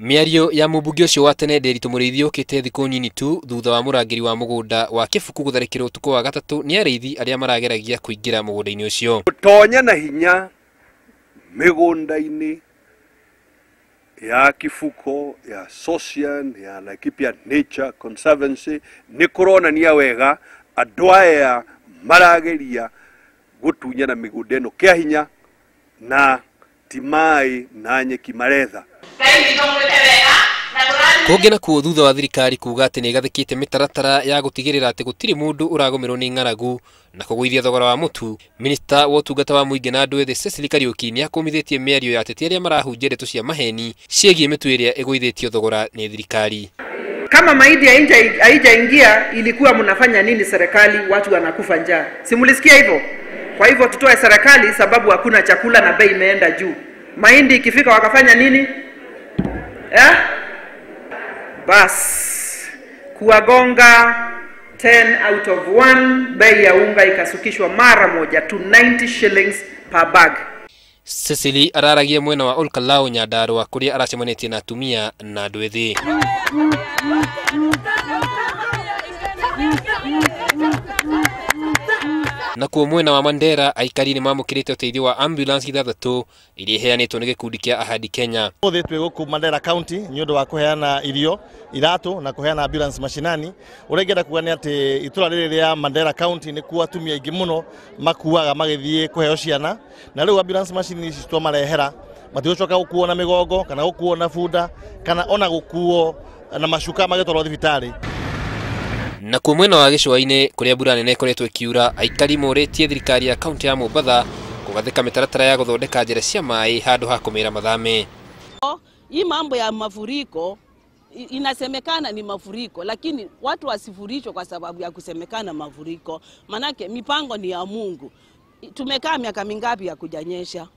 Mĩario ya mũmbunge ũcio wa tene Nderitu Mũrĩithi yũkĩte thikũ nini tu thutha wa mũrangĩri wa mũgũnda wa Kĩbuku gũtharĩkĩrwo ũtukũ wa gatatũ nĩ arĩithi arĩa marageragia kũingĩra mũgũnda-inĩ ũcio. Gũtonya na hinya mĩgũnda-inĩ ya Kifuko, ya Sosian, ya Laikipia Nature Conservancy nĩ kũronania wega andũ aya marageria gũtunyana mĩgũnda ĩno kĩa hinya na ti maĩ na nyeki maretha. Kũngĩ nakuo thutha wa thirikari kuga atĩ nĩ ĩgathĩkĩte mĩtaratara ya gũtigĩrĩra atĩ gũtirĩ mũndũ ũragũmĩrwo nĩ ng'aragu na kũgũithia thogora wa mũtu, minista wa ũtungata wa mũingĩ na andũ ethĩ Cecily Kariuki nĩ akũmithĩtie mĩario ya ateti arĩa marahunjia ndeto cia maheni ciĩgiĩ mĩtu ĩrĩa ĩgũithĩtio thogora nĩ thirikari. Kama mahindi haijaingia ilikuwa mnafanya nini serikali? Watu wanakufa njaa. Si mlisikia hivyo? Kwa hivyo tutoe serikali sababu hakuna chakula na bei imeenda juu. Mahindi ikifika wakafanya nini? Bas, kuwagonga 10 out of 1, bei ya unga ikasukishwa mara moja to 90 shillings per bag. Cecily araragia mwena wa Olkalou Nyandarua kuria aracemanĩtie na atumia na andũ ethĩ. Nakuo mwena wa Mandera aikari nĩ mamũkĩrĩte ũteithio wa ambulance 6 iria iheanĩtwo nĩ gĩkundi kĩa Ahadi Kenya. Ũmũthĩ twĩ gũkũ Mandera County nĩ ũndũ wa kũheana irio iratũ na kũheana ambulance mashinani. Ũrĩa ingĩenda kuga nĩ atĩ itũra rĩrĩ rĩa Mandera County nĩkuo atumia aingĩ mũno makuaga magĩthiĩ kũheo ciana, na rĩu ambulance machine ici twamarehera matigũcoka gũkuo na mĩgongo kana gũkuo na bunda kana ona gũkuo na macuka magĩtwarwo thibitarĩ. Nakuo mwena wa gĩcũa-inĩ kũrĩa mbura nene ĩkoretwo ĩkiura, aikari morĩtie thirikari ya kaunti ya Mombatha kũgathĩka mĩtaratara ya gũthondeka njĩra cia maĩ handũ ha kũmĩra mathame. Hii mambo ya mafuriko inasemekana ni mafuriko, lakini watu wasifurishwe kwa sababu ya kusemekana mafuriko, manake mipango ni ya Mungu. Tumekaa miaka mingapi ya kujanyesha?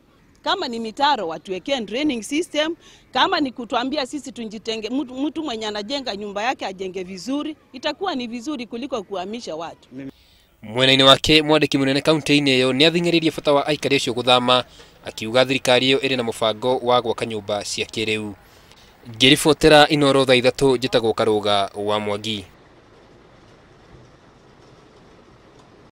Kama ni mitaro watuwekee draining system, kama ni kutuambia sisi tunjitenge, mtu mwenye anajenga nyumba yake ajenge vizuri, itakuwa ni vizuri kuliko kuhamisha watu. Mwena-inĩ wake mwandĩki mũnene kaunti-inĩ ĩyo nĩ athing'ĩrĩirie bata wa aikari acio gũthama, akiuga thirikari ĩyo ĩrĩ na mũbango wa gwaka nyũmba cia kĩrĩu. Ngĩribotera Inooro thaa 3 njĩtagwo Karũga wa Mwangi.